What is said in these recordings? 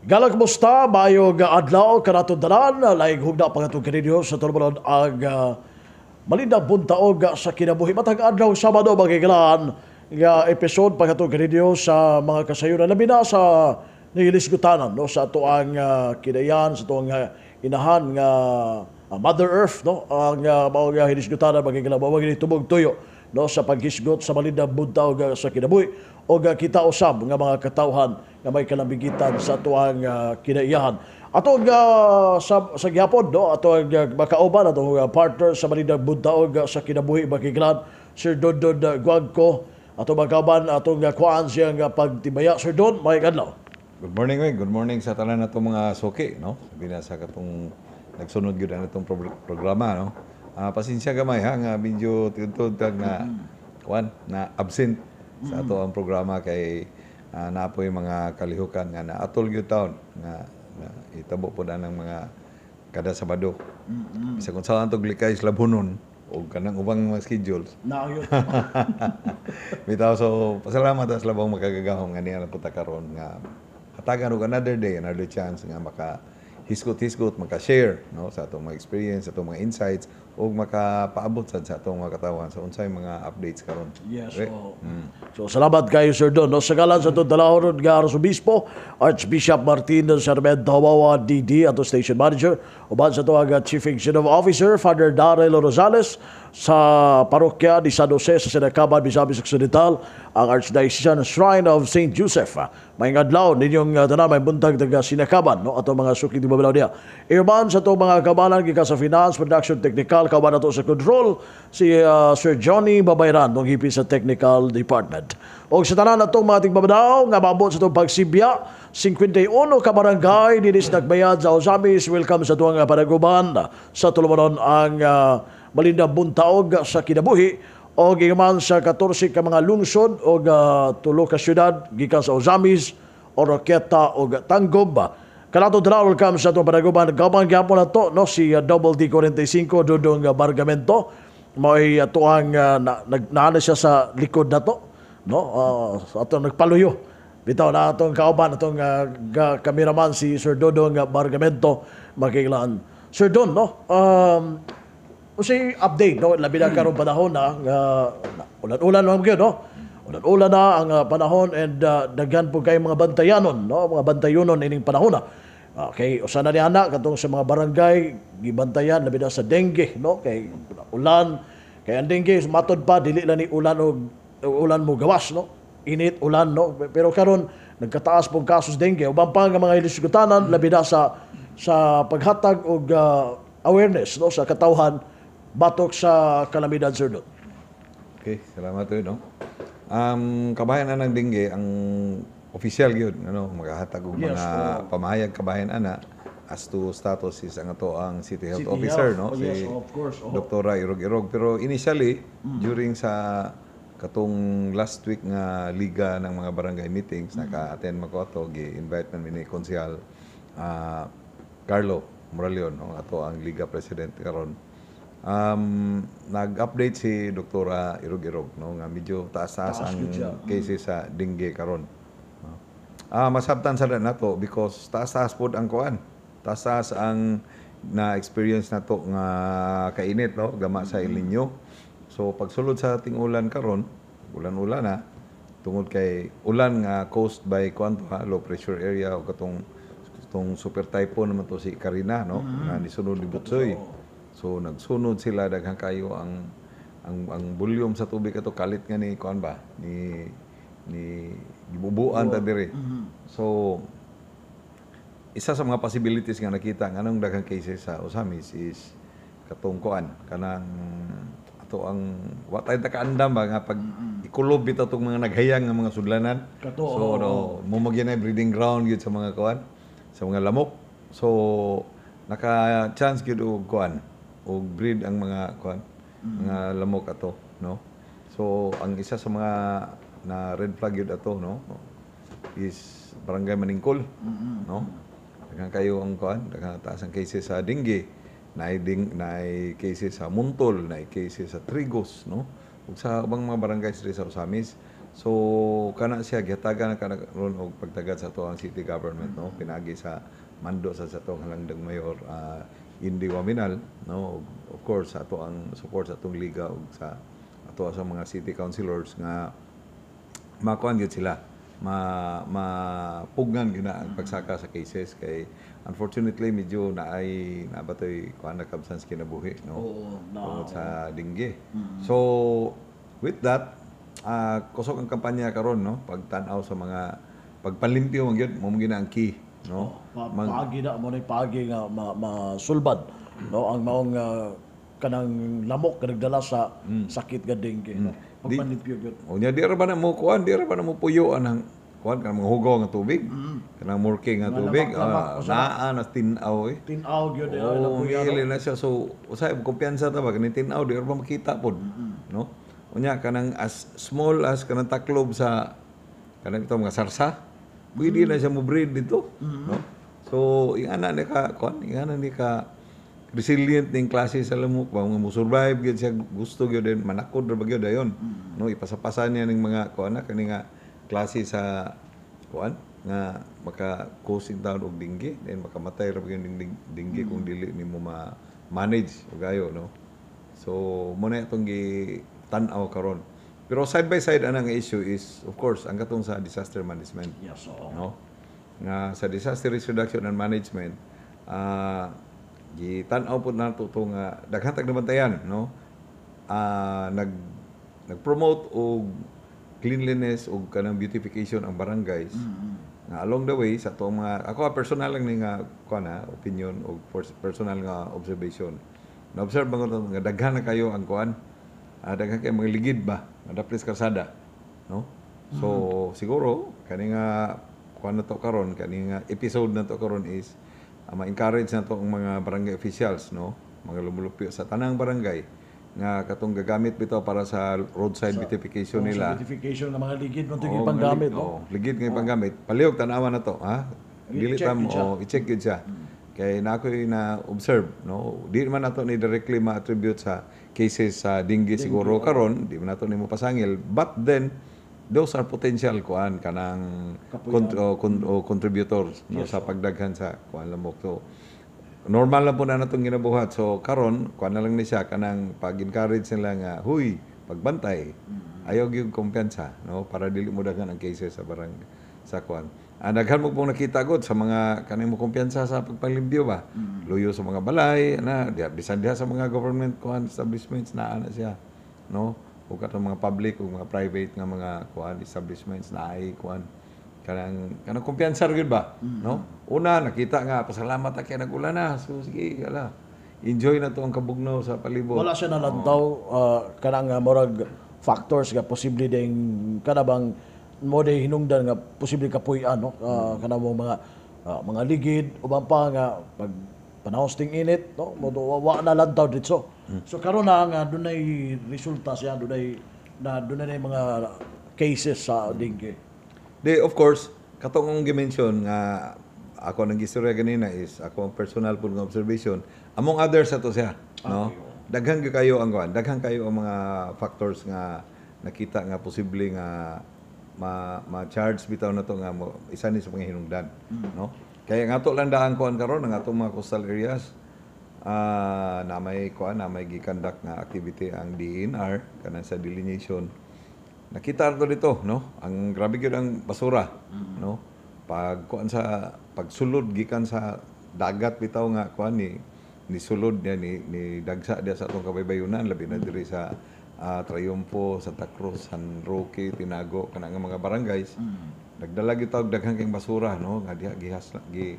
Galang, kumusta? Maayong adlaw kanatong tanan, laing hugna pangatong kaninyo sa tulumanon ang Malindag Buntaog sa Kinabuhi. Matag adlaw Sabado, magigalaan nga episode pangatong kaninyo sa mga kasayuran, labi na sa nihilisgutanan, no, sa atoang kinayan, sa atoang inahan nga Mother Earth, no, ang mao nga hilisgutanan, magigalaan, mao gini tubog tuyo, no, sa paghisgot sa Malindag Buntaog sa Kinabuhi o kita usab nga mga katawhan nga may kalambigitan sa atoang kinaiyahan. Atong sa gyapon, no, atong makauban, atong partner sa Malindag Buntaog sa Kinabuhi, makiglan, Sir Dondon Guangco, atong makauban, atong kuan siyang pagtibaya. Sir Don, may adlaw. Good morning, oy. Good morning sa tanan natong mga suki, no? Sabi na sa katong nagsunod gyud ang atong programa, no? Pasensya gamay ha nga medyo tugtog tag na kuan na absent sa ato ang programa kay naa poy mga kalihukan nga naatol gyud taon nga na itabo po na ng mga kada Sabado. Bisag kung saan tog likay sa Labunon o kanang ubang mga schedules. Na yun. Bitaw, so pasalamat sa labong makagagahom nga niya na punta karon nga hatagan og another day, another chance nga maka hisgot-hisgot, maka-share, no, sa atong mga experience, sa atong mga insights ug makapaabot sad sa atong mga katawan sa unsay mga updates karon. Yes. Okay? Oh. So salamat kayo, Sir Don. No? Sa ngalan sa atong dalawon nga Arsobispo, Archbishop Martin Sarmiento Hawawa DD, ato station manager, uban sa atong Chief Executive Officer, Father Daryl Rosales, sa parokya ni San Jose sa Sinakaban, Misamis Occidental, ang Archdiocesan Shrine of St. Joseph. Maayong adlaw ninyong tanan, may buntag taga Sinakaban, no? Ato mga suki di mabilaw niya. Iuban sa atong mga kabalan gikan sa Finance, Production, Technical, kauban nato sa control si Sir Johnny Babayran, mong hipi sa Technical Department. Og sa tanan natong mga tigmamanaw nga maabot sa atong pagsibya, 51 ka barangay dinhi sa Nagbayad sa Ozamiz, welcome sa tuwang panaguban sa tulumanon ang Malinda Buntaog sa Kinabuhi og ingaman sa 14 ka mga lungsod og tulo ka syudad gikan sa Ozamiz, Oroquieta og Tangub. Kanato dra, welcome sa atong panaguban. Gabang gyapon nato, no, si Double D 45 Dudong Bargamento. Mao'y atoang na, siya sa likod nato, no, atong nagpaluyo. Bitaw na atong kauban, atong cameraman si Sir Dodong Bargamento, makiglaan. Sir Don, no, unsay update, no, labi na karong panahon na nga ulan-ulan man gyud, no? Ulan-ulan na ang panahon and daghan po kay mga bantayanon, no, mga bantayonon ining panahon na. Okay, usa na ni ana katong sa mga barangay gibantayan labi na sa dengue, no, kay ulan, kay ang dengue matod pa dili lang ni ulan og ulan mo gawas, no, init, ulan, no, pero karon nagkataas pong kasos dengue, uban pa nga mga hilisgutanan labi na sa paghatag og awareness, no, sa katawhan batok sa kalamidad, Sir Don. Okay, salamat oy, no. Kabahin na ng dengue ang official gyud ano magahatag og mga pamahayag kabahin ana as to status is ang ato ang City Health City Officer, Health. no, Oh, yes, of course. Oh. Doktora Irog-Irog, pero initially during sa katong last week nga liga ng mga barangay meetings, naka-attend man ko ato, gi-invite man mi ni Konsehal Carlo Moraleon, no, ato ang liga president karon. Nag-update si Doktora Irog-Irog, no, nga medyo taas-taas Taas ang gyud siya. Cases sa dengue karon, no. Masabtan sa nato because taas-taas pod ang kuan. Taas-taas ang na-experience nato nga kainit, no, gama sa El Niño. So pagsulod sa ting-ulan karon, ulan-ulan na tungod kay ulan nga caused by kuan to ha, low pressure area o katong tong super typhoon naman to si Karina, no, nga nisunod ni Butsoy. So nagsunod sila, daghan kayo ang volume sa tubig ato kalit nga ni kuan ba ni gibubuan ta diri. So isa sa mga possibilities nga nakita nganong daghang cases sa Ozamiz is katong kuan kanang ato ang wa tayo takaandam ba nga pag ikulob bitaw tong mga naghayang nga mga sudlanan. Kato, so oo. No, mo magyana breeding ground gyud sa mga kuan, sa mga lamok. So naka chance gyud og kuan og breed ang mga kuan, mga lamok ato, no. So ang isa sa mga na red flag gyud ato, no, is Barangay Maningkol, no. Daghan kayo ang kuan, daghan taas ang cases sa dengue, naay ding naay cases sa Muntol, naay cases sa Trigos, no, ug sa ubang mga barangay diri sa Ozamiz. So kana siya gihatagan na kana ron og pagtagad sa ato ang city government, no, pinagi sa mando sa atong halangdong mayor, Indy Oaminal, no. Of course, sa ato ang support sa atong liga ug sa ato sa mga city councilors nga makuan gyud sila, ma mapugnan gyud na ang pagsaka sa cases kay unfortunately medyo naay nabatoy kuan na kabsan sa kinabuhi, no, Oo, na, tungod sa dengue. So with that, kusog ang kampanya karon, no, pagtan-aw sa mga pagpalimpyo man gyud mo gyud na ang key, no. Paagi na mo na paagi nga masulbad, no, ang maong kanang lamok nga nagdala sa sakit nga dengue, no. Pagpanlimpyo gyud. O nya di ra ba na mo kuan, di ra ba na mo puyo anang kuan kanang mga hugaw nga tubig? Kanang murke nga Mga tubig, lamak-lamak, naa na tin-aw eh. Tin-aw gyud eh, Oo, ilang kuya, no? ngili na siya. So, usay kumpiyansa ta ba kani tin-aw di ra ba makita pod, no? Unya kanang as small as kanang taklob sa kanang ito mga sarsa, pwede na siya mo breed dito, no? So, ingana ni ka kuan, ingana ni ka resilient ning klase sa lamok ba nga mo survive gyud siya, gusto gyud din manakod ra ba gyud dayon, no? Ipasapasa niya ning mga kuan na kani nga klase sa kuan nga maka cause in taon og dengue, then makamatay ra ba gyud ning dengue kung dili nimo ma-manage og ayo, no. So mo na itong gi tan-aw karon, pero side by side anang issue is of course ang katong sa disaster management, Yes, oo. no, nga sa disaster risk reduction and management, gitan-aw pud nato to nga daghan tag nabantayan, no, nag nag-promote og cleanliness og kanang beautification ang barangays nga along the way sa atong mga ako, personal lang ni nga kuan ha, opinion og personal nga observation, na observe man ko nga daghan na kayo ang kuan, daghan kay mga ligid ba nga daplis kalsada, no. So siguro kani nga kuan na to karon, kani nga episode na to karon is ma-encourage na to ang mga barangay officials, no, mga lumulupyo sa tanang barangay nga katong gagamit bitaw para sa roadside beautification Oo, nila. sa beautification ng mga ligid mo Oo, ito panggamit, no? Oh, ligid nga ipanggamit. Palihog tan-awan na to, ha? Dili I-check tam yun siya. Oh, i-check yun siya. Kay na ako'y na-observe, no? Di man nato ni directly ma-attribute sa cases sa dengue siguro karon, di man nato ni mo pasangil. But then those are potential kuan kanang o contributors, no, sa pagdaghan sa kuan lamok. So normal lang po na natong ginabuhat. So karon kuan na lang ni siya kanang pag-encourage nila nga huy pagbantay. Ayaw gyud kumpiyansa, no, para dili mo daghan ang cases sa barangay sa kuan. Ah, daghan mo pong nakita gud sa mga kanang mo kumpiyansa sa pagpalimpyo ba. Luyo sa mga balay na diha, bisan diha sa mga government kuan establishments naa na siya, no? Ug katong mga public ug mga private nga mga kuan establishments na ay kuan kanang kanang kumpiyansa ra gyud ba, no? Una nakita nga pasalamat ta kay nag-ulan na. So sige, ala. Enjoy na to ang kabugnaw sa palibot. Wala siya nalantaw kanang murag factors nga posible ding kanabang mo day hinungdan nga posible kapuy-an, no, kanang mo mga mga ligid uban pa nga pag panahon sa ting-init, no, mo do wa na lantaw dito. So karon na nga dunay resulta siya, dunay mga cases sa dengue. Di, of course, katong akong gi-mention nga ako nang gistorya ganina is ako ang personal po nga observation. Among others ato siya, no? Daghan gyud kayo ang kuan, daghan kayo ang mga factors nga nakita nga posible nga ma ma-charge bitaw na to nga mo, isa ni sa mga hinungdan, no? Kaya nga to lang daan kuan karon ang atong mga coastal areas, na may kuan na may gi-conduct nga activity ang DENR kanang sa delineation. Nakita to dito, no, ang grabe gyud ang basura, no, pag kuan sa pagsulod gikan sa dagat bitaw nga kuan ni ni sulod niya ni ni dagsa diya sa atong kabaybayunan, labi na diri sa Triunfo, Santa Cruz, San Roque, Tinago, kana nga mga barangays. Nagdala gyud tawag daghan kay basura, no, nga diha gihas gi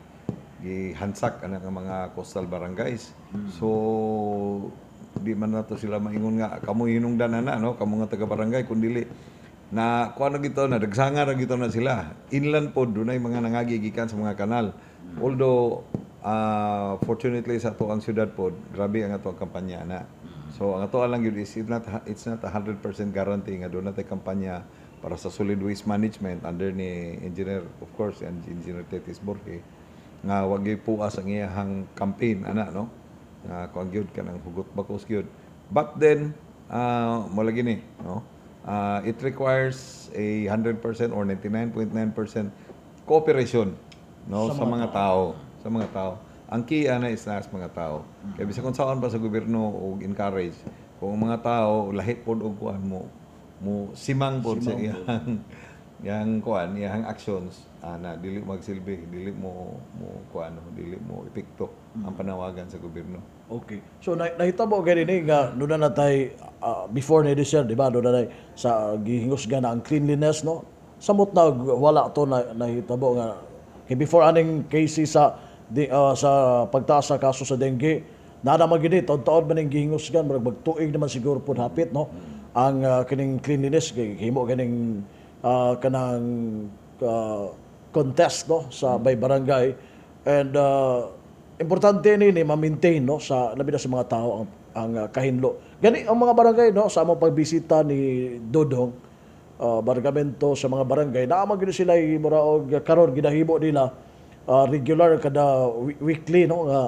gihansak ana nga mga coastal barangays. So di man nato sila maingon nga kamo hinungdan na, no, kamo nga taga barangay, kun dili na kuan na gito na dagsanga ra gito na sila. Inland pod dunay mga nangagi gikan sa mga kanal. Although fortunately sa ato ang syudad pod, grabe ang ato ang kampanya na. So ang ato lang gyud is it's not 100% guarantee nga doon natay kampanya para sa solid waste management under ni engineer, of course, and Engineer Tetis Borge nga wag gyud puas ang iyahang campaign ana, no, nga kuan gyud kanang hugot bakos gyud. But then mo lagi ni, no. It requires a 100% or 99.9% cooperation, no, sa mga tao, sa mga tao. Ang key ana is na sa mga tao. Kay bisag unsaon pa sa gobyerno og encourage, kung ang mga tao lahi pod og kuan mo mo simang pod sa iyang yang kuan, iyang actions ana, dili magsilbi, dili mo mo kuan, no, dili mo epekto ang panawagan sa gobyerno. Okay. So na, nahitabo gani ni nga duna na tay before ni sir, di ba? Duna na sa gihingusgan na ang cleanliness, no. Samot na wala to na nahitabo nga kay before aning cases sa di, sa pagtaas sa kaso sa dengue, naa naman gini taon-taon man ning gihingusgan, murag magtuig naman siguro pud hapit, no, ang kining cleanliness kay himo kining kanang contest, no, sa by barangay and importante ni ma-maintain, no, sa labi na sa mga tao ang kahinlo. Gani ang mga barangay, no, sa among pagbisita ni Dodong Bargamento sa mga barangay, naa man gyud sila mura og karon ginahimo nila regular kada weekly, no, nga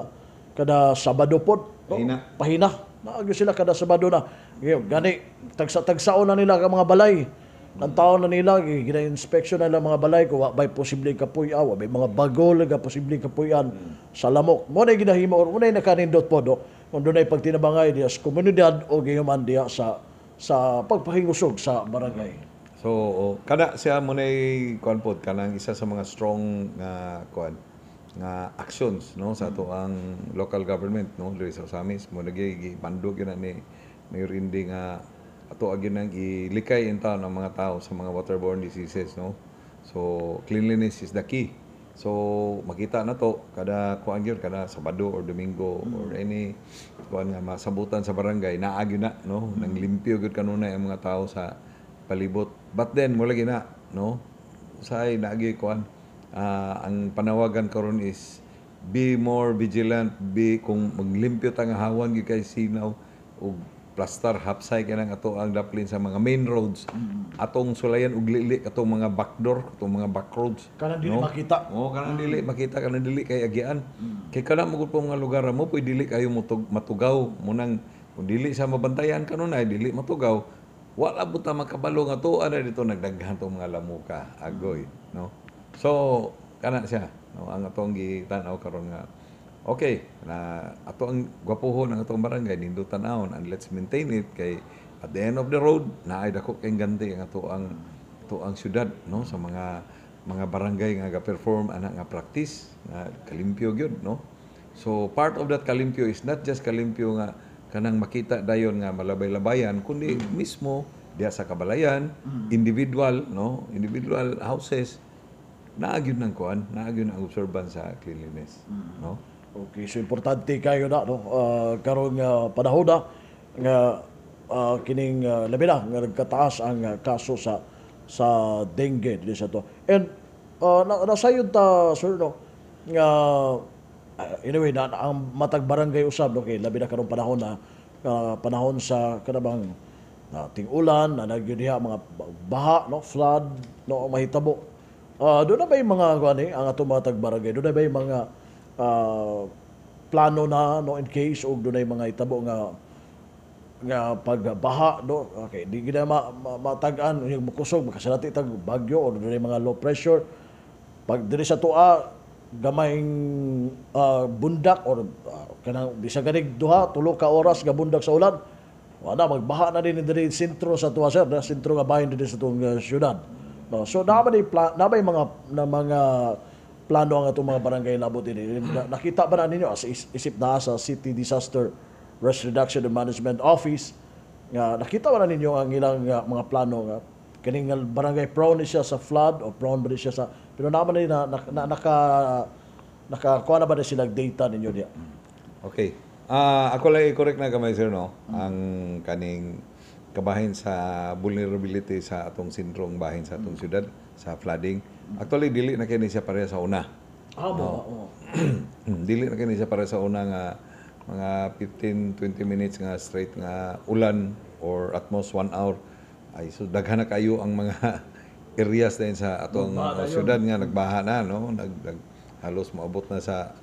kada Sabado pod, no? Pahina. Pahina. Naa gyud sila kada Sabado na. Gani tagsa-tagsaon na nila ang mga balay. Ang taon na nila, gina-inspection na nila mga balay kung wa ba'y posibleng kapuy-an, wa ba'y mga bagol nga posibleng kapuy-an sa lamok. Mo na ginahimo or mo na nakanindot po, no? Kung dunay pagtinabangay diya sa komunidad o gayuman diya sa pagpahingusog sa barangay. So, oh, kada siya mo na kuan pod, kanang isa sa mga strong nga kuan nga actions, no, sa ato ang local government, no, diri sa Ozamiz. Mo lagi gipandog yun na ni Mayor Indy nga ato agi nang ilikay in town ang mga tao sa mga waterborne diseases, no. So cleanliness is the key. So makita na to kada kuan gyud, kada Sabado or Domingo or any kuan nga masabutan sa barangay, naa gyud na, no, nang limpyo gyud kanunay ang mga tao sa palibot. But then mo lagi na, no, usahay naagi kuan, ang panawagan karon is be more vigilant, be kung maglimpyo ta nga hawan gyud kay sinaw ug plastar, hapsay kay nang ato ang daplin sa mga main roads, atong sulayan og lili atong mga backdoor, atong mga back roads. Kanang dili no? makita. Oo, kanang dili makita, kanang dili kay agian. Kay kana mo po mga lugar mo pwede dili kayo matugaw mo nang kung dili sa mabantayan kanunay dili matugaw, wala po ta makabalo nga tuan na dito nagdaghan tong mga lamuka, agoy, no. So kana siya, no, ang atong gitan-aw karon nga okay na ato ang gwapuhon ang atong barangay, nindot tan-awon, and let's maintain it kay at the end of the road naay dako kay ganti ang ato ang syudad, no, sa mga barangay nga ga-perform ana nga practice nga kalimpyo gyud, no. So part of that kalimpyo is not just kalimpyo nga kanang makita dayon nga malabay-labayan, kundi mismo diya sa kabalayan, individual, no, individual houses, naa gyud ng kuan, naa gyud ang observance sa cleanliness, no. Okay, so importante kayo na, no, karong panahon na nga kining labi na nga nagkataas ang kaso sa dengue dili sa to. And nasayod ta, sir, no, nga anyway na ang matag barangay usab, no, kay labi na karong panahon na panahon sa kanabang na ting-ulan na nagyud diha mga baha, no, flood, no, mahitabo. Doon na ba yung mga kuan eh, ang atong matag barangay? Doon na ba yung mga plano na, no, in case og dunay mga itabo nga nga pagbaha, no? Okay, di gina matag-an yung mukusog, makasalati tag bagyo o dunay mga low pressure pag diri sa tuwa, gamayng bundak or kanang bisag ganig duha tulo ka oras nga bundak sa ulan, wala magbaha na din diri sentro sa tuwa, sir, na sentro nga bahin diri sa tuong syudad, no. So naa ba ni naa ba yung mga na mga plano ang atong mga barangay labot ini? Nakita ba na ninyo as isip na sa City Disaster Risk Reduction and Management Office nga nakita ba na ninyo ang ilang mga plano nga kining nga barangay prone ni siya sa flood o prone ba ni siya sa, pero naman ni na naka kuha na ba na sila data ninyo diya? Okay. Ako lang i-correct na gamay, sir, no, ang kaning kabahin sa vulnerability sa atong sentrong bahin sa atong syudad sa flooding. Actually, dili na kini siya pareha sa una. Ah, mo oo. Dili na kini siya pareha sa una nga mga 15 20 minutes nga straight nga ulan or at most 1 hour ay so daghan na kayo ang mga areas din sa atong syudad nga nagbaha na, no, nag halos moabot na sa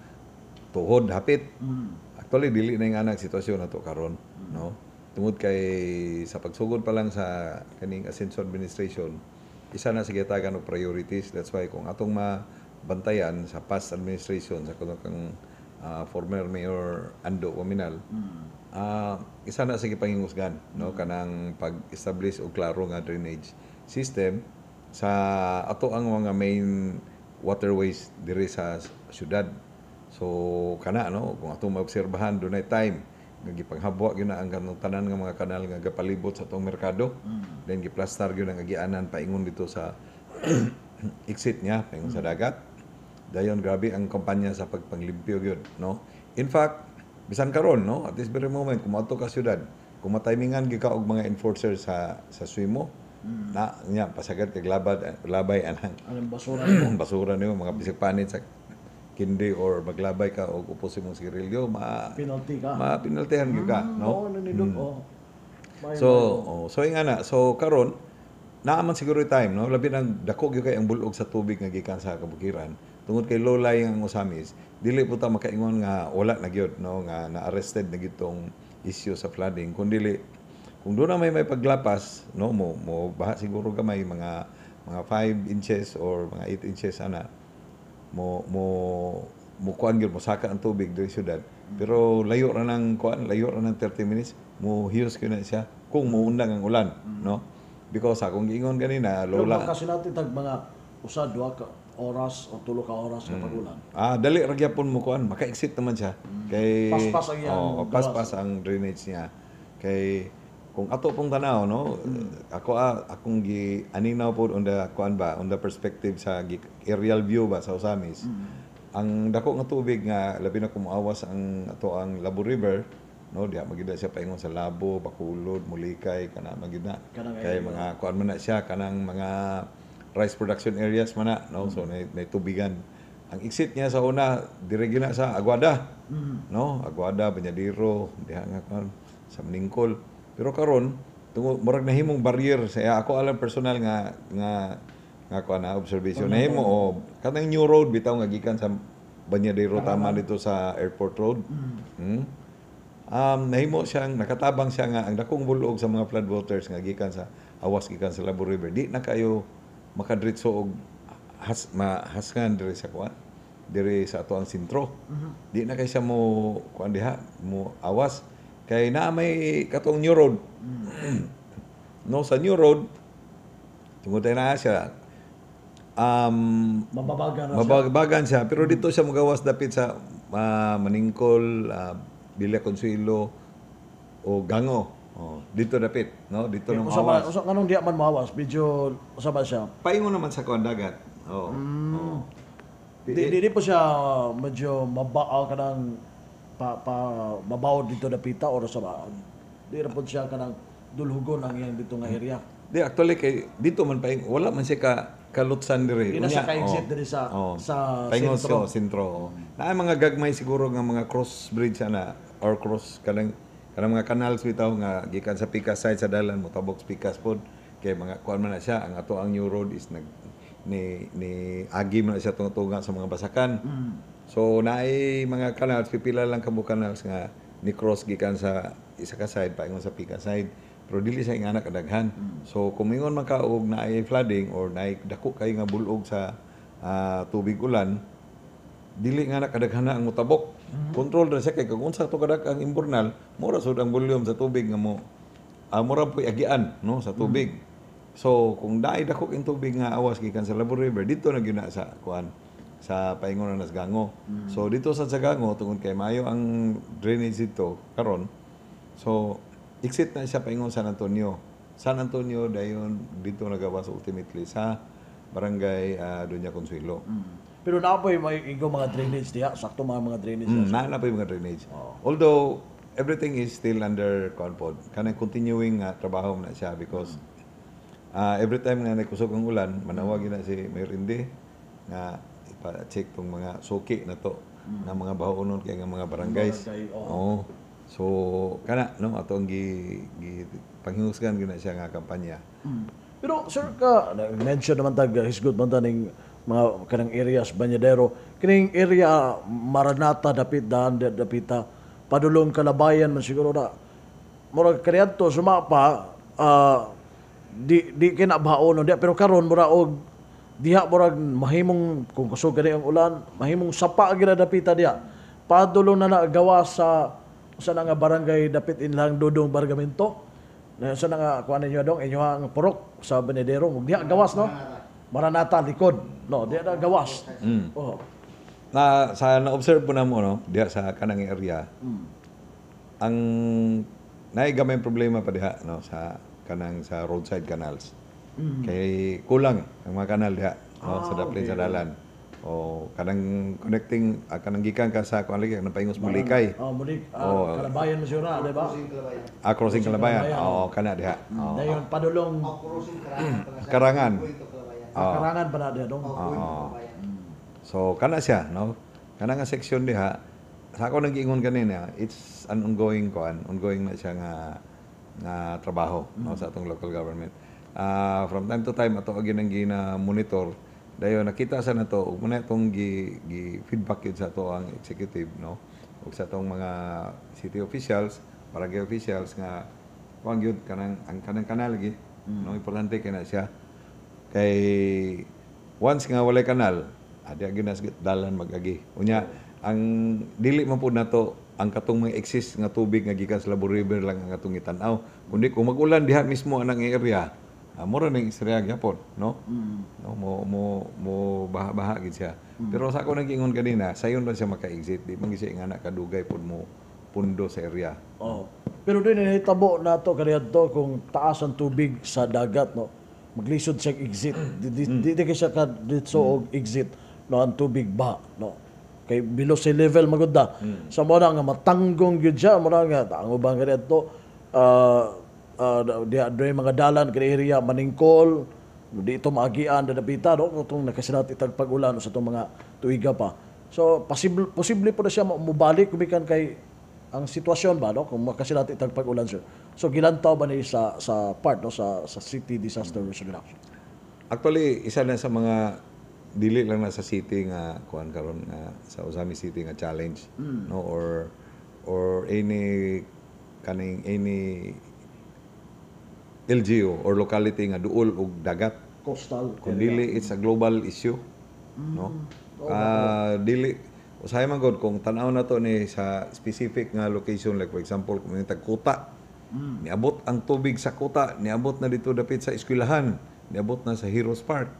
tuhod hapit. Actually, dili na yung anang sitwasyon nato karon, no. Tungod kay sa pagsugod pa lang sa kaning Asenso administration, isa na sa gihatagan og priorities. That's why kung atong mabantayan sa past administration sa kuno kang former Mayor Ando Oaminal, isa na sa gipangingusgan, no, kanang pag-establish og klaro nga drainage system sa ato ang mga main waterways diri sa syudad. So kana, no, kung atong maobserbahan, dunay time nga gipanghabwa gyud na ang kanang tanan nga mga kanal nga gapalibot sa atong merkado. Then giplastar gyud ang agianan paingon dito sa exit niya paingon sa dagat. Dayon grabe ang kampanya sa pagpanglimpyo gyud, no. In fact, bisan karon, no, at this very moment, kung moadto ka syudad, kung matimingan gyud ka og mga enforcer sa Swimo, na nya pasagad kag labad labay anang Anong basura? Basura nimo, mga bisag panit sa kindi or maglabay ka og upos imong sigarilyo, ma Penalty ka. Ma-penaltyhan gyud ka, no? Oo, nanindot. Oh. May- So, oh, so nga na. So karon naa man siguro yung time, no? Labi nang dako gyud kay ang bulog sa tubig nga gikan sa kabukiran. Tungod kay low lying ang Ozamiz, dili po ta makaingon nga wala na gyud, no, nga na-arrested na gyud tong issue sa flooding. Kung dili, kung doon na may paglapas, no, mo mo baha siguro gamay, mga 5 inches or mga 8 inches ana, mo mo mo kuan gyud, mo saka ang tubig diri syudad. Pero layo ra ng kuan, layo ra ng 30 minutes, mo hiyos gyud na siya kung muundang ang ulan, no? Because akong giingon ganina, Pero lola baka natin tag mga usa, duha ka oras o 3 ka oras kapag ulan. Ah, dali ra gyapon mo kuan, maka-exit naman siya. Kay Paspas ang iyang oh, gawas. Paspas ang drainage niya. Kay kung ato pong tanaw, no, ako akong gi aninaw po on the kuan ba, on the perspective sa aerial view ba sa Ozamiz. Ang dako nga tubig nga labi na kung moawas ang ato ang Labo River, no, diha magyud na siya paingon sa Labo, Bacolod, Mulikay, kana magyud na. Kanang Kay mga kuan man na siya, kanang mga rice production areas man na, no? So nay tubigan. Ang exit niya sa una dire gyud na sa Aguada. No, Aguada, Bañadero, diha nga kuan sa Maningkol. Pero karon tungod murag nahimong barrier sa ako alam personal nga nga nga kuan na observation, nahimo o kanang new road bitaw nga gikan sa Bañadero tama dito sa Airport Road. Nahimo siyang nakatabang siya nga ang dakong bulog sa mga flood waters nga gikan sa awas gikan sa Labo River di na kayo makadritso og has mahasngan diri sa kuan, diri sa ato ang sentro. Di na kay siya mo kuan diha, mo awas kay naa may katong new road. No, sa new road, tungod tayo na siya Mababagan na siya. Mabagbagan siya, pero dito siya magawas dapit sa Maningkol, Villa Consuelo o Gango. Oh, dito dapit, no? Dito nang Usa ba, awas. Usa nganong diya man mahawas, medyo usa ba siya? Paingon naman sa kuan, dagat. Oh. Oh. Di po siya medyo mabaa kanang pa, pa mabaw dito dapita or sa ba? Di ra po siya kanang dulhugon ang iyang dito nga area. Di actually kay dito man paing wala man siya ka kalutsan dire. Di na siya Unya, ka-exit oh. diri sa Oh. sa Paingon sentro. sa sentro. Oh. Naa mga gagmay siguro nga mga cross bridge ana or cross kanang kanang mga canals bitaw nga gikan sa Pikas side sa dalan mo tabok sa Pikas pod, kay mga kuan man na siya, ang ato ang new road is nag ni ni agi man na siya tunga sa mga basakan. So naay mga canals, pipila lang ka canals nga ni cross gikan sa isa ka side paingon sa Pikas side. Pero dili sa ingana kadaghan. So kung mingon man ka og naay flooding or naay dako kay nga bulog sa tubig ulan, dili nga na kadaghan na ang mutabok. Control ra siya kay kung unsa to kadak ang imburnal, mura sud ang volume sa tubig nga mo mura po'y agian, no, sa tubig. So kung naay dako king tubig nga awas gikan sa Labo River, dito na gyud na sa kuan, sa paingon na sa Gango. So dito sa Gango, tungod kay maayo ang drainage dito karon. So exit na siya paingon San Antonio. San Antonio, dayon dito nagawas ultimately sa barangay Doña Consuelo. Pero naa po'y may igo mga drainage diha, sakto mga drainage diha. Naa na pa yung mga drainage. Although everything is still under kuan pod. Kanang continuing nga trabaho na siya because every time nga nagkusog ang ulan, manawag na si Mayor Indy nga ipa-check tong mga suki na to nga mga bahonon kay nga mga barangays. Barangay, oo. Oo. So kana, no, ato ang gi, gi panghingusgan gyud na siya nga kampanya. Pero sir ka mention naman tag hisgot man ta ning mga kanang areas Bañadero, kining area Maranata dapit daan dapita padulong Kalabayan man siguro na. murag kaniadto suma pa, di di kinabaon no diha, pero karon mura og diha murag mahimong kung kusog gani ang ulan, mahimong sapa gyud na dapita diha. Padulong na na gawa sa na nga barangay dapit inlang Dudong Bargamento. Na sa na nga kuan ninyo dong inyo ang purok sa Benedero ug diha gawas, no? Maranata likod. No, diha na gawas. Oh. Na sa na-observe po namo, no, diha sa kanang area, ang naay gamay problema pa diha, no, sa kanang sa roadside canals. Kay kulang ang mga kanal diha, no, sa dapit sa dalan. O kanang connecting, kanang gikan ka sa kuan lagi kanang paingos Mulikay. Oh, muli Kalabayan mo siya, di ba? Crossing Kalabayan. Oo, kana diha. Oo. Dayon padulong Karangan. Karangan pa na diha dong. Oo. So kana siya, no? Kana nga section diha sa ako nang giingon kanina, it's an ongoing kuan, ongoing na siya nga nga trabaho, no, sa atong local government. From time to time ato gyud ang gina-monitor, dayon nakita sa nato ug muna itong gi feedback yun sa ato ang executive, no, ug sa atong mga city officials, barangay officials nga kuan gyud kanang ang kanang kanal gi, no, importante kay na siya kay once nga walay kanal, adi gyud na sa dalan mag-agi. Unya ang dili man pud nato ang katong mga exist nga tubig nga gikan sa Labo River lang ang atong gitan-aw, kundi kung mag-ulan diha mismo anang area, mura ning istorya gyapon, no? No, mo mo mo baha-baha gid siya. Pero sa ako nag-ingon kanina, sayon ra siya maka-exit, di man gid siya ingana kadugay pud mo pundo sa area. Oh. Pero din nahitabo nato kaniadto kung taas ang tubig sa dagat, no. Maglisod siya exit. Di kay siya ka ditso og exit, no, ang tubig ba, no. Kay below sea level magud da. Sa mo na nga matanggong gyud siya, mo na nga ang uban kaniadto diha doy mga dalan kini area maningkol, di ito maagian dadapita, no, kung nakasinati tag pag-ulan sa itong mga tuiga pa. So possible posible po na siya mubalik gumikan kay ang sitwasyon ba, no, kung makasinati tag pag-ulan, sir. So gilantaw ba ni sa part, no, sa city disaster risk reduction? Actually, isa na sa mga dili lang na sa city nga kuan karon nga sa Ozamiz City nga challenge, no, or any kaning any LGU or locality nga duol og dagat. Coastal. Kung dili, it's a global issue, no? Dili usahay man gud kung tan-aw na to ni sa specific nga location, like for example kung yung tag Kuta, niabot ang tubig sa Kuta, niabot na dito dapit sa eskwelahan, niabot na sa Heroes Park.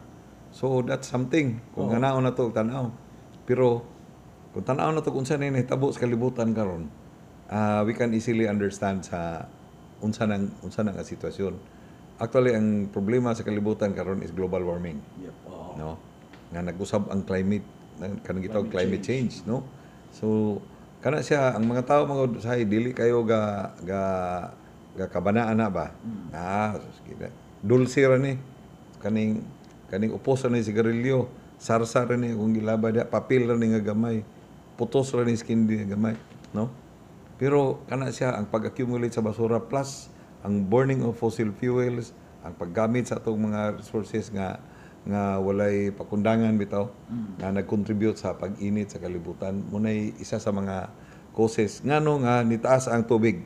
So that's something kung oh. na to tan-aw. Pero kung tan-aw na to kung unsa na nahitabo sa kalibutan karon, we can easily understand sa unsa nang nga sitwasyon. Actually, ang problema sa kalibutan karon is global warming, no, nga nag-usab ang climate, kanang gitawag climate change, no? So kana siya ang mga tao mga say dili kayo ga ga ga kabanaan na ba, sige na. Dulce ra ni kaning kaning upos ra ni sigarilyo, sarsa ra ni kung gilaba diha, papel ra ni nga gamay, putos ra ni skin nga gamay, no? Pero kana siya ang pag-accumulate sa basura plus ang burning of fossil fuels, ang paggamit sa atong mga resources nga nga walay pakundangan bitaw, nga nag-contribute sa pag-init sa kalibutan, munay isa sa mga causes ngano nga nitaas ang tubig,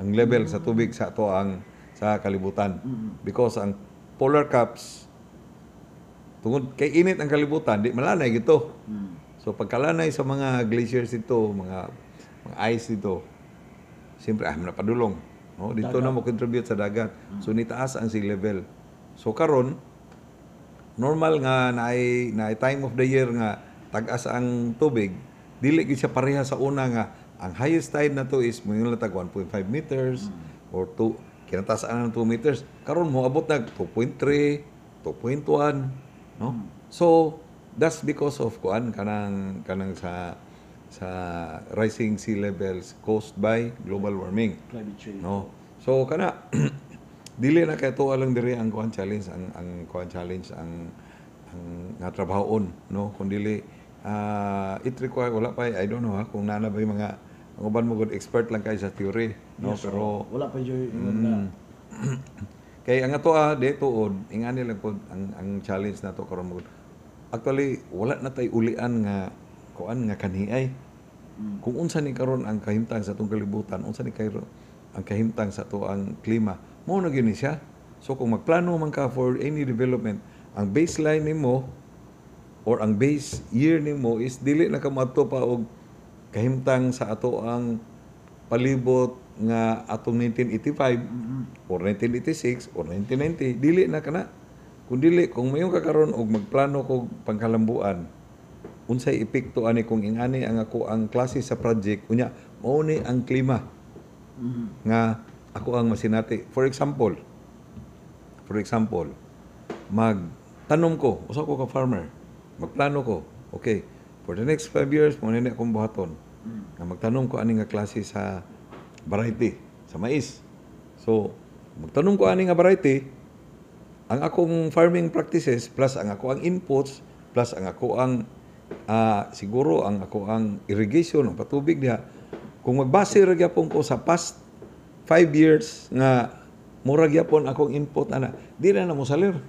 ang level sa tubig sa ato ang sa kalibutan, because ang polar caps, tungod kay init ang kalibutan, di malanay gito. So pagkalanay sa mga glaciers dito, mga mga ice dito, siyempre napadulong, no, dito na mo contribute sa dagat. So nitaas ang sea level. So karon normal nga naay naay time of the year nga tag-as ang tubig, dili gyud siya pareha sa una nga ang highest tide na to is moingon lang tag 1.5 meters or 2, kinataas ng 2 meters. Karon mo abot nag 2.3, 2.1, no? So that's because of kuan kanang kanang sa rising sea levels caused by global warming. Climate change. No? So kana dili na kay tuwa lang diri ang kuan challenge, ang kuan challenge, ang nga trabahoon, no, kun dili it require, wala pa, I don't know ha, kung naa na ba yung mga ang uban mo good expert lang kay sa theory, no? Pero Wala pa yung ingon na kay ang ato di tuod ingani lang pod ang challenge nato karon mo. Actually, wala na tay ulian nga kuan nga kaniay. Kung unsa ni karon ang kahimtang sa atong kalibutan, unsa ni kay Ang kahimtang sa ato ang klima. Mao na gyud ni siya. So kung magplano man ka for any development, ang baseline nimo or ang base year nimo is dili na ka moadto pa og kahimtang sa ato ang palibot nga atong 1985 or 1986 or 1990. Dili na kana. Kung dili, kung mayon ka karon og magplano kog pangkalambuan, unsay epekto ani kung ingani ang ako ang klase sa project, unya mao ni ang klima nga ako ang masinati? For example, magtanom ko, usa ko ka farmer, magplano ko, okay, for the next 5 years mo ni akong buhaton nga magtanom ko ani nga klase sa variety sa mais. So magtanom ko ani nga variety, ang akong farming practices plus ang ako ang inputs plus ang ako ang siguro ang ako ang irrigation, ang patubig diha, kung magbase ra gyapon ko sa past 5 years nga mura gyapon akong input ana, di na na mosalir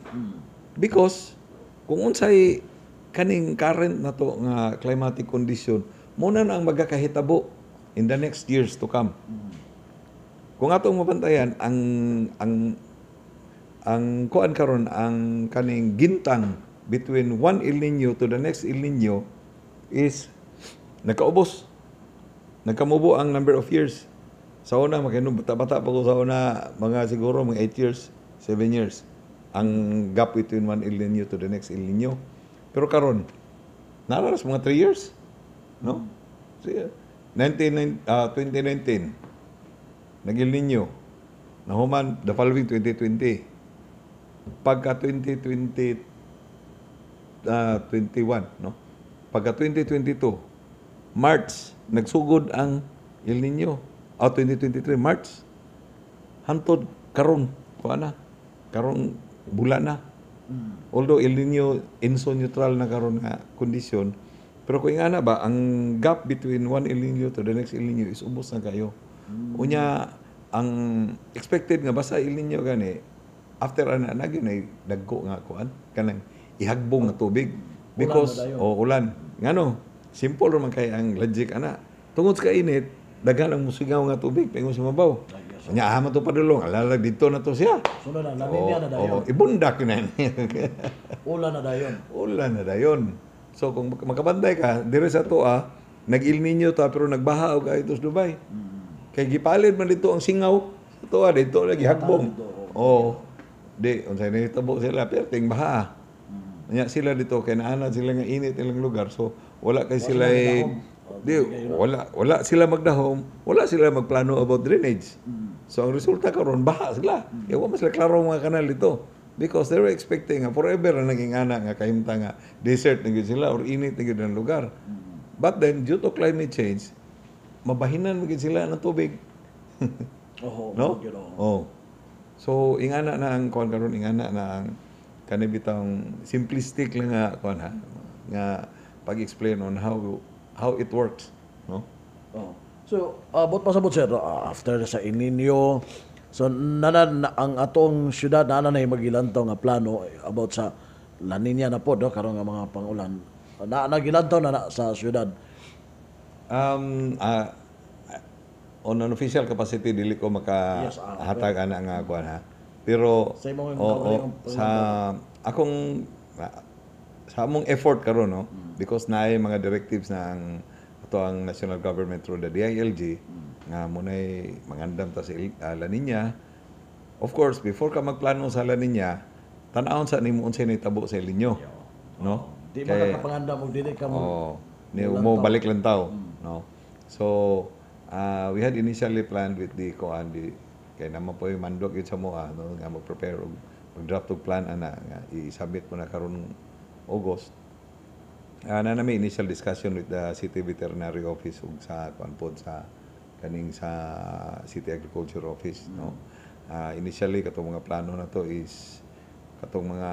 because kung unsay kaning current na to nga climatic condition, mo na na ang magakahitabo in the next years to come. Kung atong mabantayan ang kuan karon, ang kaning gintang between one El Nino to the next El Nino is nagkaubos. Nagkamubo ang number of years. Sa una, makinom, bata-bata pa ko sa una, mga siguro mga 8 years, 7 years ang gap between one El Nino to the next El Nino. Pero karon, nararas mga 3 years. No? 19, 2019, nag-El Nino. Nahuman, the following 2020. Pagka 2020, 21, no? Pagka 2022, March, nagsugod ang El Nino. Ah, 2023, March. Hantod karon, kuha na. Karong bulan na. Although El Nino ENSO neutral na karon nga kondisyon, pero kung ingana ba, ang gap between one El Nino to the next El Nino is ubos na kayo. Unya, ang expected nga basta El Nino gani, after ana na gyud ay dagko nga kuan, kanang ihagbong nga tubig because Ulan na dayon. Oh, ulan. Ngano, simple ra man kay ang logic ana. Tungod sa kainit, daghan ang musigaw nga tubig paingon sa mabaw. Nya ama to padulong, alalag dito na to siya. Sunod na, La Nina na dayon. Oh, ibundak na niya. Ulan na dayon. Ulan na dayon. So kung makabantay ka, dire sa toa, nag-El Nino ta pero nagbaha og kaayo sa Dubai. Kay gipalid man dito ang singaw sa toa dito lagi hagbong. Oh. Di unsay nahitabo sila, perting baha. Nya sila dito kay naanad sila nga init ilang lugar. So wala kay sila eh, di wala wala sila magdahom, wala sila magplano about drainage. So ang resulta karon, baha sila. Kaya wa man sila klaro mga kanal dito. Because they were expecting nga forever na naging ana nga kahimtang nga desert na gyud sila or init na gyud ang lugar. But then due to climate change, mabahinan man gyud sila ng tubig. No? Yun, oo. Oh. So ingana na ang kuan karon, ingana na ang kani bitang simplistic lang nga kuan ha, nga pag-explain on how it works, no? Oh. So, abot pasabot, sir, after sa El Nino, so nana na, ang atong syudad na na magilantaw nga plano about sa La Nina na po, no, karon nga mga pangulan. Na nagilantaw na, na sa syudad. On an official capacity, dili ko maka hatag ana nga kuan ha. Pero Sa imong oo, kaugalingong sa akong sa among effort karon, no, because naay mga directives na ang ato ang national government through the DILG nga munay mangandam ta sa La Nina. Of course, before ka magplano sa La Nina, tan-awon sa nimo unsay nahitabo sa El Nino. No? Di man ka kapangandam og dili ka mo Oh, ni mo balik lang tao, no? So, we had initially planned with the kuan di kay naman po yung mandok yun sa moa, no, nga mag-prepare og mag-draft og plan ana nga i-submit mo na karon August. Na may initial discussion with the City Veterinary Office ug sa kuan pod sa kaning sa City Agriculture Office, no. Initially katong mga plano na to is katong mga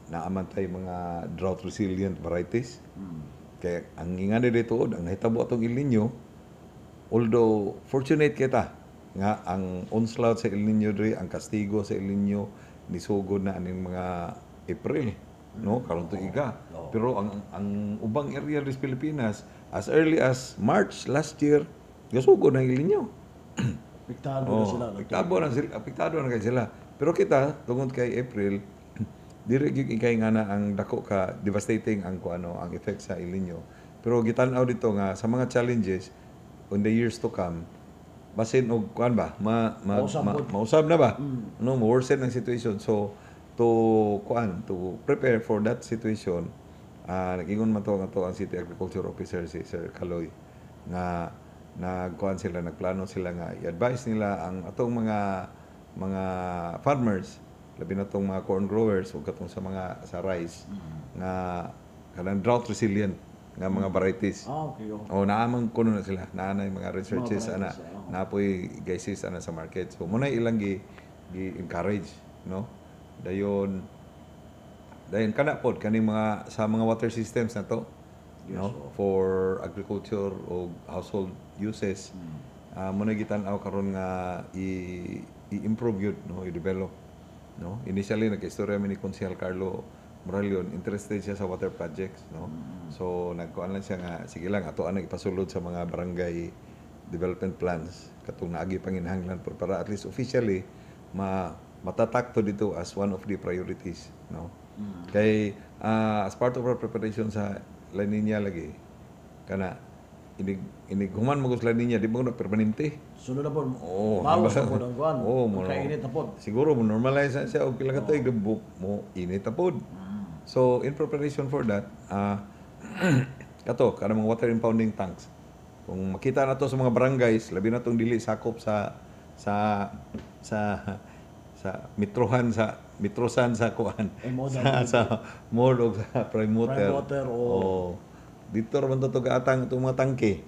naaman tay mga drought resilient varieties. Kaya ang ingani dito, ang nahitabo atong El Nino, although fortunate kita nga ang onslaught sa El Nino diri, ang kastigo sa El Nino nisugod na aning mga April, no, karon tuiga. Pero ang ubang area sa Pilipinas, as early as March last year gasugod ang El Nino. Apektado na Oh, sila. apektado na kay sila. Pero kita, tungod kay April, diri gyud ikay nga na ang dako ka devastating ang kuano, ang effect sa El Niño. Pero gitan-aw dito nga sa mga challenges on the years to come, basin og kuan ba, ma, Mausab pod. Mausab na ba? No, mo worsen ang situation. So to kuan, to prepare for that situation, nag-ingon man to nga to ang City Agriculture Officer, si Sir Kaloy, nga nagkuan sila, nagplano sila nga i-advise nila ang atong mga farmers, labi na tong mga corn growers ug katong sa mga sa rice, nga kanang drought resilient nga mga varieties. Ah, okay. Oh. Oh, naamang kuno na sila. Naa na yung mga researches Mga ana, varieties, oh. naa poy guises ana sa market. So mo na ilang gi encourage, no? Dayon dayon kana pod kaning mga sa mga water systems na to, no, for agriculture o household uses. Mo na gitan-aw karon nga i i-improve yun, no, i-develop, no? Initially, nagka-istorya mi ni Konsehal Carlo Moralion, interested siya sa water projects, no? So nagkuan lang siya nga sige lang, ato ang ipasulod sa mga barangay development plans katong naagi panginahanglan pero para at least officially ma matatak to dito as one of the priorities, no? Kay as part of our preparation sa La Nina lagi kana, inig inig human mo sa La Nina, di ba na permanente? Sunod na po. Oo, Mawas diba? na po ang kuan. Oo, mo Kainit na po. Siguro mo normalize na siya og pila ka tuig mo init na pod. So in preparation for that, kato kanang mga water impounding tanks. Kung makita na to sa mga barangays, labi na tong dili sakop sa metrohan, sa metrosan, sa kuan, MOW. sa MORE o sa Prime Water. Prime Water, oo. Oh. Dito ra man to gaatang itong mga tangke.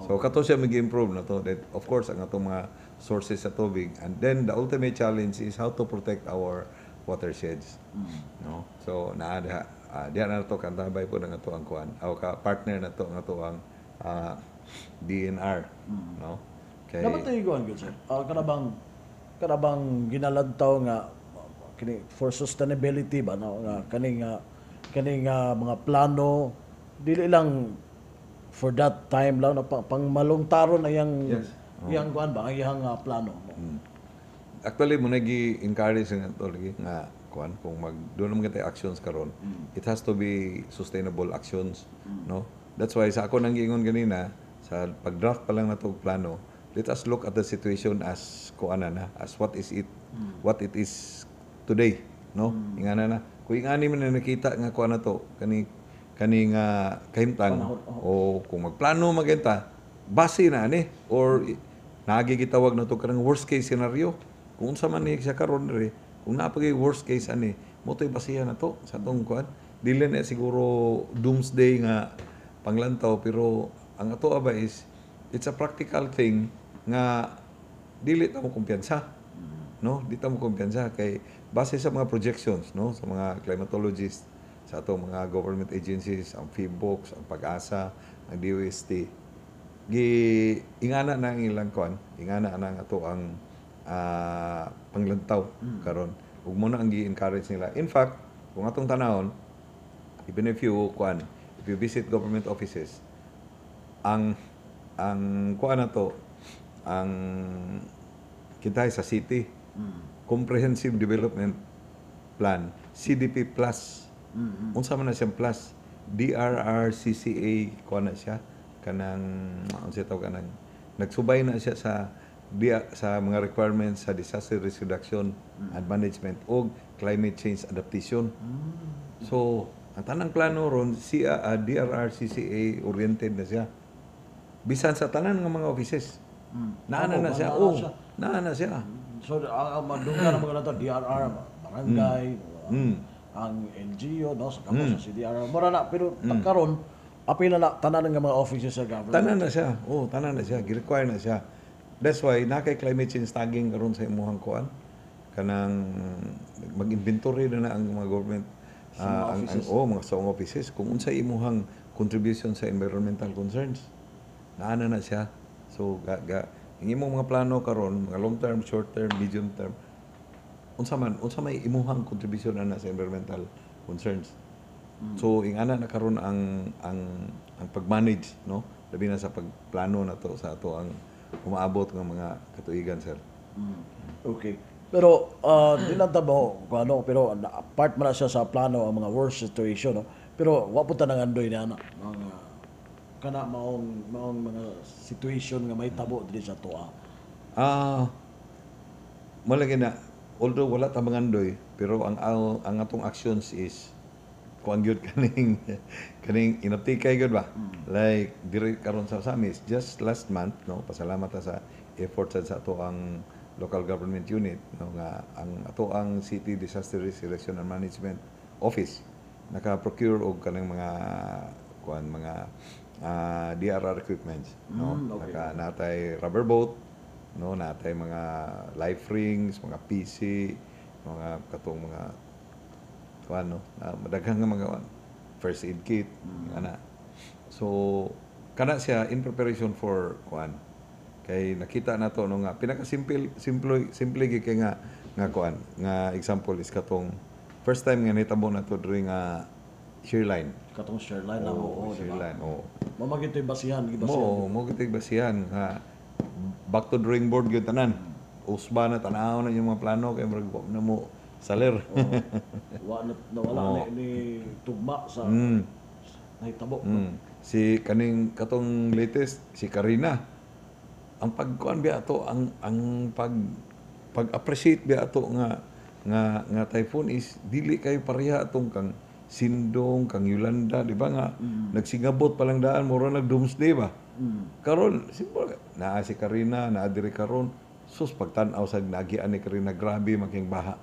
So kato siya mag-improve na to. That, of course, ang atong mga sources sa tubig. And then the ultimate challenge is how to protect our watersheds. No? So naa diha, diha na to kantabay po ng ato ang kuan. Aw ka partner na to ang ato ang DENR, no? Kay Dapat tayo kuan gyud, sir. Kana bang ginalantaw nga kini for sustainability ba, no, nga kaning mga plano dili lang for that time lang, no, pang malungtaron na yang yang kuan ba, ang iyang plano, no? Actually, mo nagi-encourage nga to lagi nga kuan, kung mag doon naman kita actions karon, it has to be sustainable actions, no? That's why sa ako nang giingon ganina sa pag-draft pa lang nato og plano, let us look at the situation as kuan na, as what is it, what it is today, no? Ingana na kung ingani man na nakita nga kuan na to, kani kani nga kahimtang o kung magplano magenta base na ani or naagi gitawag na to kanang worst case scenario. Kung unsa man ni siya karon diri, kung naa pa kay worst case ani mo to'y basihan na to sa atong kuan. Dili na siguro doomsday nga panglantaw, pero ang ato ba is it's a practical thing nga dili ta mo kumpiyansa, no? Di ta mo kumpiyansa kay base sa mga projections, no, sa mga climatologists, sa atong mga government agencies, ang PHIVOLCS, ang PAGASA, ang DOST, gi ingana na ang ilang kuan, ingana na ang ato ang panglantaw karon ug mo na ang gi-encourage nila. In fact, kung atong tanawon, even if you kuan, if you visit government offices, ang kuan na to, ang kita sa city comprehensive development plan, CDP plus. Unsa man na siyang plus? DRRCCA kuan na siya, kanang unsa tawag, kanang nagsubay na siya sa mga requirements sa disaster risk reduction and management o climate change adaptation. So, ang tanang plano ron siya DRRCCA oriented na siya. Bisan sa tanan nga mga offices. Naa na Opo, na siya. naa Oh, siya. Naa na siya. So ang madunggan ang mga nato DRR, barangay, ang LGU, no, sa kamo sa CDR. Mura na, pero karon apil na na tanan nga mga offices sa government. Tanan na siya. Oh, tanan na siya. Gi-require na siya. That's why na kay climate change tagging karon sa imuhang kuan. Kanang mag-inventory na na ang mga government Sa mga ang offices. Oh, mga sa mga offices kung unsay imuhang contribution sa environmental concerns. Naa na na siya. So ga, ga ang imong mga plano karon, mga long term, short term, medium term, unsa may imuhang contribution ana sa environmental concerns. So ingana na karon ang pag-manage, no, labi na sa pagplano na to sa ato ang umaabot nga mga katuigan, sir. Okay. Pero di lang ta mo kung ano, pero part man na siya sa plano ang mga worst situation, no? Pero wa po ta nangandoy na ana mga kana maong maong mga situation nga may tabo diri sa atoa. Malagi na, although wala ta mangandoy, pero ang atong actions is kuan gyud, kaning kaning inaptikay gyud ba? Like diri karon sa Ozamiz, just last month, no, pasalamat ta sa effort sa ato ang local government unit, no, nga ang ato ang City Disaster Risk Reduction and Management Office naka-procure og kanang mga kuan, mga DRR equipments, no. Naka natay rubber boat, no, natay mga life rings, mga PC, mga katong mga kuan, no, madaghang nga mga kuan, first aid kit ana. So kana siya in preparation for kuan, kay nakita nato, no, nga pinakasimple, simple simple gyud kay nga nga kuan nga example is katong first time nga nitabo nato during nga shear line. Katong shear line na, oo, di shear ba? Line, oo. Mao man gyud basihan, gibasihan. Mo mo gyud basihan nga back to drawing board gyud tanan. Usba na, tanaw na yung mga plano kay murag wa na mo saler. Wa na nawala ni tugma sa nahitabo. Si kaning katong latest, si Karina. Ang pagkuan biya ato, ang pag pag-appreciate biya ato nga nga nga typhoon is dili kayo pareha atong kang Sindong, kang Yolanda, di ba, nga nagsingabot pa lang daan, mura nag doomsday ba? Karon, simple naa si Karina, naa diri karon. Sus, pagtan-aw sa nagian ni Karina, grabe making baha.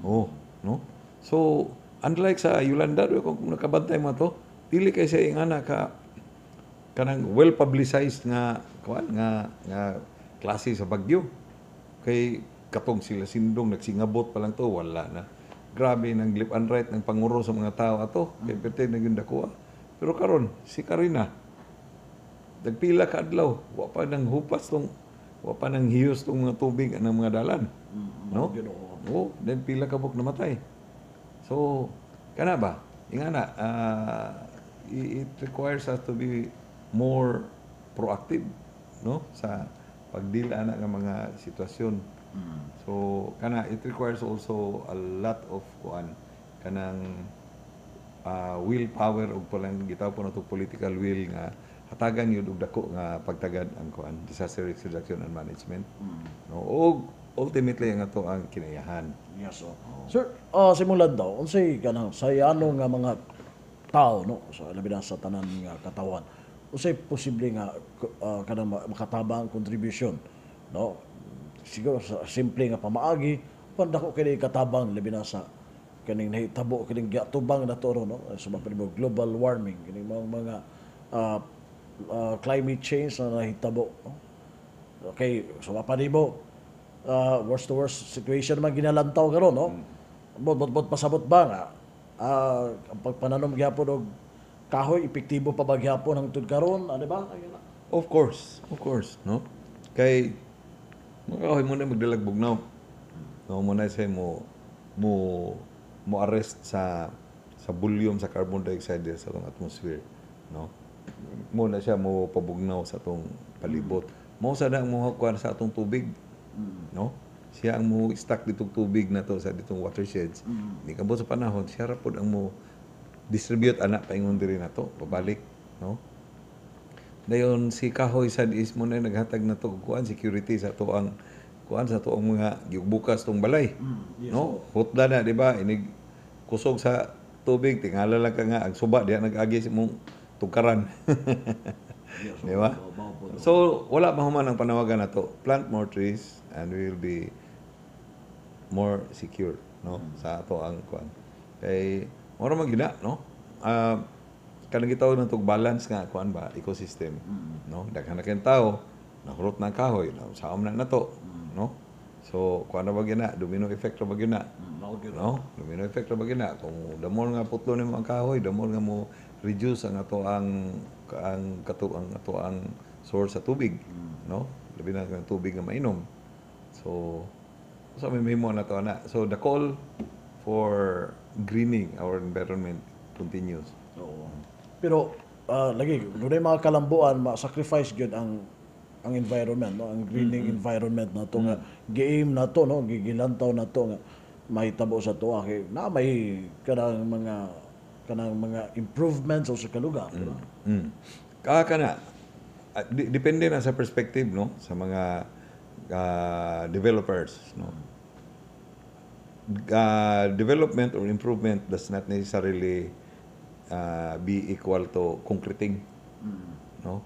Oh, no? So, unlike sa Yolanda, di ba, kung nakabantay mo to, dili kay siya ingana ka kanang well publicized nga kuan nga nga klase sa bagyo. Kay katong sila Sindong, nagsingabot pa lang to, wala na. Grabe nang left and right ng panguro sa mga tao ato kay perte na gyud dakuha. Pero karon si Karina, nagpila ka adlaw wa pa nang hupas tong, wa pa nang hiyos tong mga tubig ang mga dalan, no? Ginoo. Oh, then pila ka buok namatay. So kana ba, ingana, it requires us to be more proactive, no, sa pagdeal ana nga mga sitwasyon. So kana, it requires also a lot of kuan, kanang willpower ug palang gitawag po nato political will nga hatagan yun og dako nga pagtagad ang kuan, disaster risk reduction and management, no, ug ultimately ang ato ang kinayahan. Yes, oh. Sir, simulan daw, unsay kanang sa ano nga mga tao, no, sa labi na sa tanan nga katawan, unsay posible nga kanang makatabang contribution, no? Siguro sa simple nga pamaagi, pandako kini katabang labi na sa kaning nahitabo kining giatubang na to, no, sa mga global warming, kining mga climate change na nahitabo, no? Okay, so pa nimo, worst to worst situation man ginalantaw karon, no? Bot bot bot pasabot ba nga ang pagpananom gyapon og kahoy epektibo pa ba gyapon hangtod karon, ano ba? Ayun na. Of course, no? Kay mga kahoy mo na magdalag bugnaw. No, mo na siya mo mo mo arrest sa volume sa carbon dioxide sa atong atmosphere, no? Mo na siya mo pabugnaw sa atong palibot. Mo sa na ang mo kuan sa atong tubig, no? Siya ang mo stock ditong tubig na to sa ditong watersheds. Di kabot sa panahon, siya ra pod ang mo distribute ana paingon diri na to, pabalik, no? Dayon si kahoy sad is mo na naghatag na to og kuan, security sa ato ang kuan, sa ato ang mga gibukas tong balay. No? Hutda na, di ba? Inig kusog sa tubig, tingala lang ka nga ang suba diha nag-agi sa imong tugkaran. Di ba? So wala mahuman ang panawagan nato. Plant more trees and we will be more secure, no, sa ato ang kuan. Kay mao ra man gina, no? Kanang gitawag na tog balance nga kuan ba, ecosystem, no? Daghan na kayong tao, nahurot na ang kahoy, saom na nato, no? So kuan na ba gina, domino effect ra ba gina? Mao gyud. No? Domino effect ra ba gina? Kung the more nga putlo nimo ang kahoy, the more nga mo reduce ang ato ang kato ang ato ang source sa tubig, no? Labi na ang tubig nga mainom. So sa may mo na to ana. So the call for greening our environment continues. Oo. Pero lagi dunay mga kalambuan, ma-sacrifice gyud ang ang environment, no, ang greening environment nato nga gi-aim nato, no, gigilantaw nato nga mahitabo sa tuwa kay na may kanang mga improvements sa kalugar, di ba? Kana depende na sa perspective, no, sa mga developers, no. Development or improvement does not necessarily be equal to concreting, no.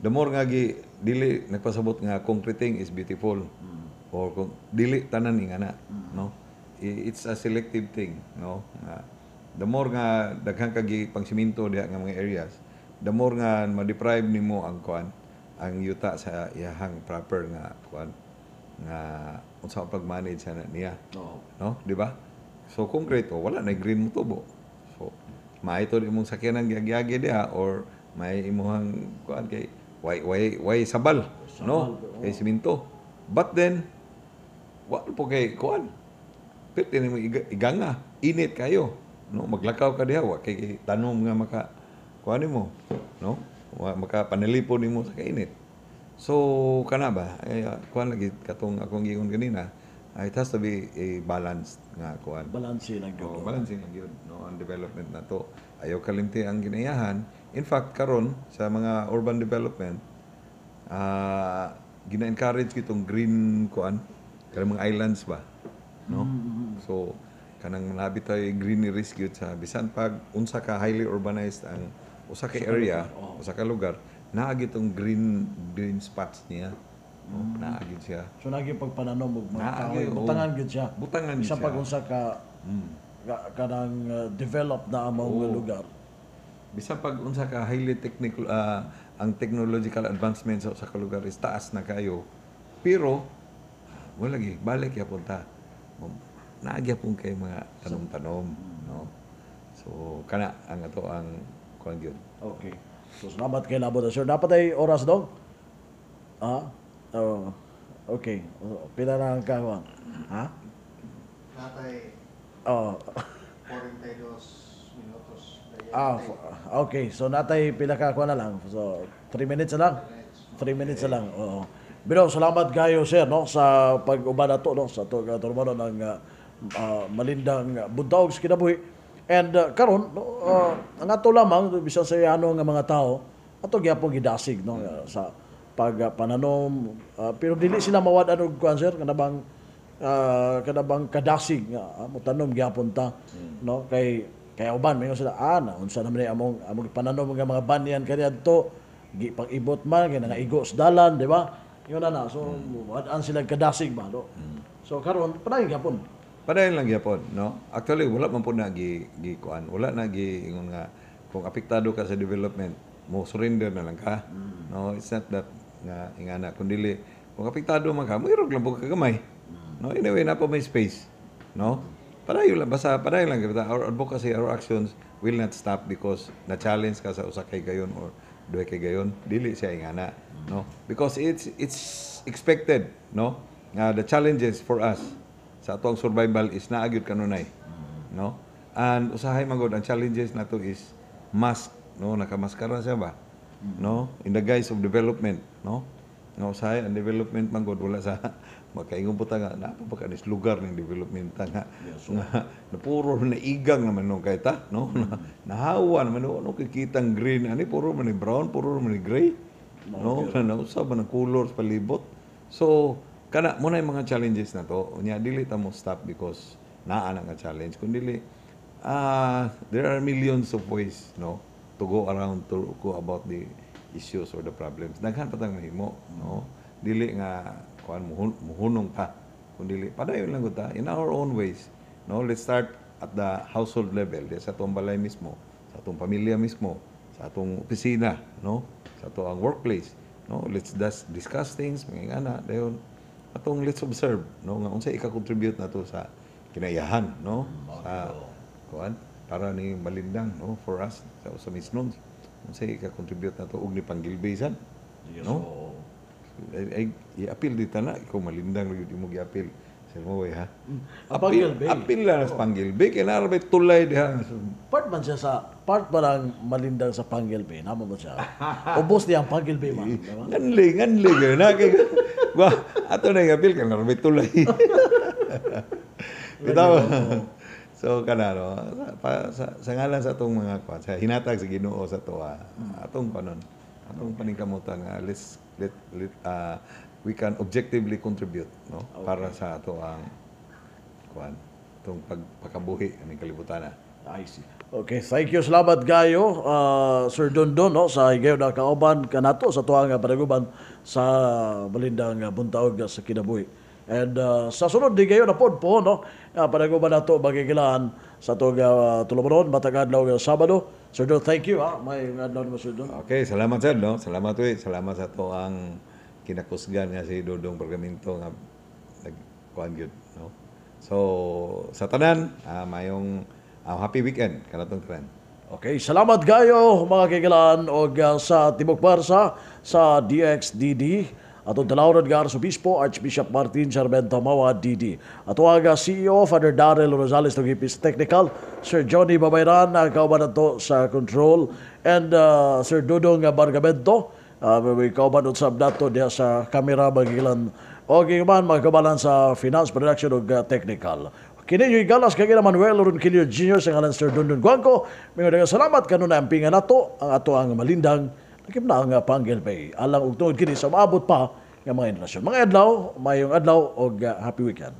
The more nga gi dili nagpasabot nga concreting is beautiful or kung dili tanan nga na, no. It's a selective thing, no. Nga the more nga daghan kag pang simento diha nga mga areas, the more nga ma-deprive nimo ang kuan, ang yuta sa iyahang proper nga kuan, nga unsa pag-manage ana niya. No, di ba? So concrete, oh, wala na green mo tubo. So may ito imong sakyanan giagi diha or may imuhang kuan kay way sabal, no, kay simento. But then wa po kay kuan. Pwede nimo iganga, init kayo. No, maglakaw ka diha, wa kay tanom nga maka kuan nimo, no? Wa maka panalipon nimo sa kainit. So kana ba ay kuan lagi katong akong giingon ganina, it has to be a balanced nga kuan. Balanse lang gyud. Oh, balancing lang yun, no, ang development na to. Ayaw kalimti ang ginayahan. In fact, karon sa mga urban development, gina-encourage kitong green kuan, kanang mga islands ba, no? So kanang nabi tayo greeneries gyud sa bisan pag unsa ka highly urbanized ang usa ka area, usa ka lugar, naa gitong green green spots niya. No, naa gyud siya. So nagi pagpananom og mga Naagi, kahoy, oo. butangan gyud siya. Butangan gyud Bisan siya. Pag unsa ka, kanang develop na ang mga lugar. Bisan pag unsa ka highly technical, ang technological advancement sa usa ka lugar is taas na kayo, pero wala gi balik gyapon ta, naa gyapon kay mga tanom-tanom, no. So kana ang ato ang kuan gyud. Okay. So salamat kay Labo, sir. Dapat ay oras dong? Ah? Oh, okay. Oh, pila na ang kawan? Ha? Natay 42 minutos. Ah, okay. So natay pila ka kuan na lang. So 3 minutes na lang. 3 minutes na lang. Oo. Pero salamat kayo, sir, no, sa pag-uban nato, no, sa ato katurmano ng malindang buntawg sa kinabuhi. And karon, no, ang ato lamang bisan sa ano nga mga tao ato gyapon gidasig, no, sa pag pananom, pero dili sila mawad-an og kuan, sir, kana bang kadasig nga motanom gyapon ta, no, kay kay uban mingon sila, na unsa naman ni among pananom nga mga banyan kaniadto, gi pag-ibot man kay nangaigo sa dalan, di ba? Yun na na. So wad-an sila kadasig ba, no. So karon padayon gyapon. Padayon lang gyapon, no. Actually, wala man po na gi, gi kuan, wala na gi ingon nga kung apektado ka sa development mo, surrender na lang ka, no. It's not that nga ingana, kundi kung apektado man ka, moirog lang po ka gamay, no. Anyway, na po may space, no. Padayon lang, basta padayon lang kita. Our advocacy, our actions will not stop because na challenge ka sa usa kay gayon or duha kay gayon. Dili siya ingana, no, because it's expected, no, nga the challenges for us sa atong survival is naa gyud kanunay, no. And usahay magod ang challenges nato is mask, no, nakamaskara siya ba, no, in the guise of development, no. Nga usahay ang development man gud wala sa makaingon po ta nga naa pa ka nis lugar ng development ta nga nga na puro na igang naman no kay ta, no. Nahawa naman, no, no kikitang green ani, puro man ni brown, puro man ni gray, no, na usa man ang color sa palibot. So kana mo na yung mga challenges na to. Unya dili ta mo stop because naa na nga challenge, kun dili there are millions of ways, no, to go around, to go about the issues or the problems. Daghan pa tang mahimo, no. Dili nga kuan, muhunong ta, kun dili padayon lang gud ta in our own ways, no. Let's start at the household level, di sa atong balay mismo, sa atong pamilya mismo, sa atong opisina, no, sa atong workplace, no. Let's just discuss things mga ingana. Dayon atong let's observe, no, nga unsay ika-contribute nato sa kinaiyahan, no, sa kuan para ni malindang, no, for us sa Osamisnons, unsay ika-contribute nato og ni panggilbisan, no. Ay, i-appeal dito na ikaw malindang lagi mo gi-appeal. Sir mo ha. Panguil Bay. Apil lang sa Panguil Bay kay naa bay tulay diha. Part man siya sa part ba lang malindang sa Panguil Bay. Namo ba siya? Ubos niya ang Panguil Bay man. Diba? Nganli, nganli kayo na kay wa ato na yung apil kay naa bay tulay. Bitaw. So kana no sa ngalan sa atong mga kwan, sa hinatag sa Ginoo sa atoa, atong kanon, atong paningkamutan nga let's let, let we can objectively contribute, no, para sa ato ang kwan, atong pagpakabuhi aning kalibutan na. I see. Okay, thank you. Salamat kayo, Sir Dondon, no, sa higayon na kauban kanato sa tuang panaguban sa malindang buntaog sa kinabuhi. And sa sunod di kayo na pod po, no, panaguban nato magigilaan sa atong tulumanon, matag adlaw nga Sabado. Sir Don, thank you. Ha. May adlaw nimo, Sir Don. Okay, salamat sir, no? Salamat uy, salamat sa ato ang kinakusgan nga si Dodong Pergaminto nga nagkuan gyud, no? So, sa tanan, mayong happy weekend kanatong tanan. Okay, salamat kayo mga kagilaan og sa Tibok Barsa sa DXDD atong talawran nga Arsobispo Archbishop Martin Sarmento Mawa DD. Ato ang CEO Father Daryl Rosales Tugipis, Technical Sir Johnny Babayran ang kauban nato sa control and Sir Dudong Bargamento may kauban usab nato diha sa kamera magigilan o man mga kabalan sa finance, production ug technical. Kini yung galas kay Manuel Ronquillo Jr. sa ngalan Sir Dundon Guangco. Mga daghang salamat kanunay ampingan nato ang ato ang malindang lakip na ang Panguil Bay. Alang og tungod kini sa maabot pa nga mga henerasyon. Mga adlaw, mayong adlaw og happy weekend.